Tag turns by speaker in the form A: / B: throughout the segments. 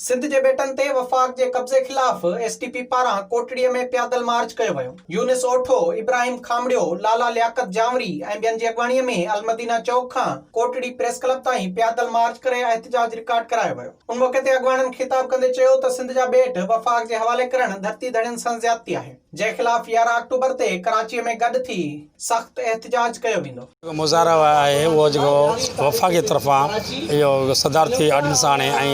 A: سنڌ جي ٻيٽن تي وفاق جي قبضي خلاف ايس ٽي پي پاران ڪوٽڙي ۾ پيادل مارچ ڪيو ويو. يونس اوٺو، ابراهيم کامڙيو، لالا لياقت جانوري ۽ ٻين جي اڳواڻي ۾ المدينه چوڪ کان ڪوٽڙي پريس ڪلب تائين پيادل مارچ ڪري احتجاج رڪارڊ ڪرايو ويو. ان موقعي تي اڳواڻن خطاب ڪندي چيو ته سنڌ جا ٻيٽ وفاق جي حوالي ڪرڻ ڌرتي ڌڻين سان زيادتي آهي. جنهن خلاف 11 آڪٽوبر تي ڪراچيء ۾ گڏ ٿي سخت احتجاج ڪيو ويندو.
B: جيڪو مظاهرو آهي اهو جيڪو وفاق جي طرفان اهو صدارتي آرڊيننس آڻي ۽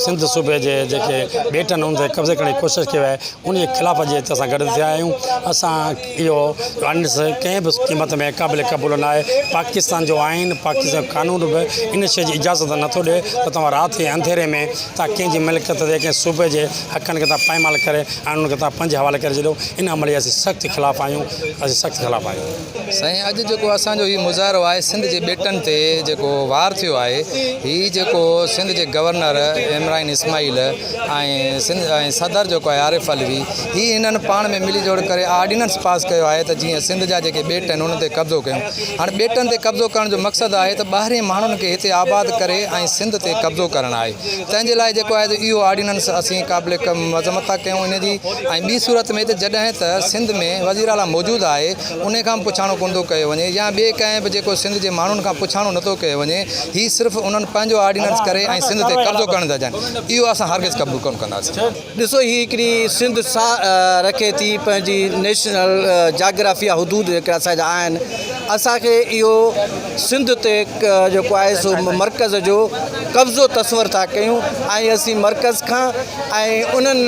B: سنڌ صوبي جي جيڪي ٻيٽ آهن ان تي قبضي ڪرڻ جي ڪوشش ڪئي وئي آهي ان جي خلاف اڄ هتي اسان گڏ ٿيا آهيون اسان اهو آرڊيننس ڪنهن به قيمت ۾ قابل قبول نه آهي پاڪستان جو آئين پاڪستان جو قانون به ان شيء جي اجازت نٿو ڏئي ته توهان رات جي انڌيري ۾ توهان ڪنهن جي ملڪيت تي ڪنهن صوبي جي حقن کي توهان پائمال ڪري ۽ انهن کي توهان پنهنجي حوالي ڪري ڇڏيو ان عمل جي اسين سخت خلاف آهيون اسين سخت خلاف آهيون.
C: سائين اڄ جيڪو اسان جو هي مظاهرو آهي سنڌ جي ٻيٽن تي جيڪو وار ٿيو آهي هي جيڪو سنڌ جي گورنر عمران اسماعيل ۽ سنڌ ۽ صدر جيڪو آهي عارف علوي هي هنن پاڻ ۾ ملي جوڙ ڪري آرڊيننس پاس ڪيو آهي ته جيئن سنڌ جا جيڪي ٻيٽ آهن انهن تي قبضو ڪيون هاڻي ٻيٽن تي قبضو ڪرڻ جو مقصد آهي ته ٻاهرين ماڻهن کي هتي آباد ڪري ۽ سنڌ تي قبضو ڪرڻ آهي تنهن جي لاء جيڪو آهي ته اهو آرڊيننس اسين قابل مذمت ٿا ڪيون ان جي ۽ ٻي صورت ۾ ته جڏهن ته سنڌ ۾ وزير اعليٰ موجود آهي ان کان به پڇاڻو ڪونه ٿو ڪيو وڃي يا ٻئي ڪنهن به جيڪو سنڌ جي ماڻهن کان پڇاڻو نٿو ڪيو وڃي هي صرف انهن پنهنجو آرڊيننس ڪري ۽ سنڌ تي قبضو ڪرڻ ٿا چاهين اهو اسان هرگز قبول ڪونه ڪنداسين.
D: ڏسو هي هڪڙي سنڌ سا رکي ٿي پنهنجي نيشنل جاگرافيا حدود جيڪي اسان جا آهن اسان کي اهو سنڌ تي جيڪو آهي سو مرڪز جو قبضو تصور ٿا ڪيون ۽ اسين مرڪز کان ۽ انهن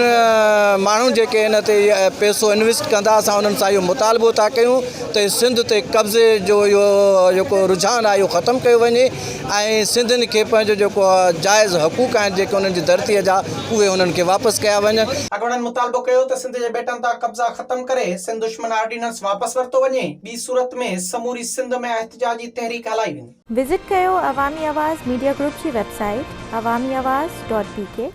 D: ماڻهن جيڪي ان تي پئسو انويسٽ ڪندا اسان انهن سان اهو مطالبو ٿا ڪيون ته سنڌ تي قبضي جو اهو جيڪو رجحان آهي اهو ختم ڪيو وڃي ۽ سنڌين کي پنهنجو جيڪو جائز حقوق آهن جيڪي انهن جي ڌرتيء جا اهي انهن کي واپس ڪيا وڃن.
A: اڳواڻن مطالبو ڪيو ته سنڌ جي ٻيٽن تان قبضا ختم ڪري سنڌ دشمن آرڊيننس واپس ورتو وڃي، ٻي صورت ۾ سموري سنڌ ۾ احتجاجي تحريڪ هلائي ويندي.
E: وزٽ ڪيو عوامي آواز ميڊيا گروپ جي website Awami Awaz dot B K.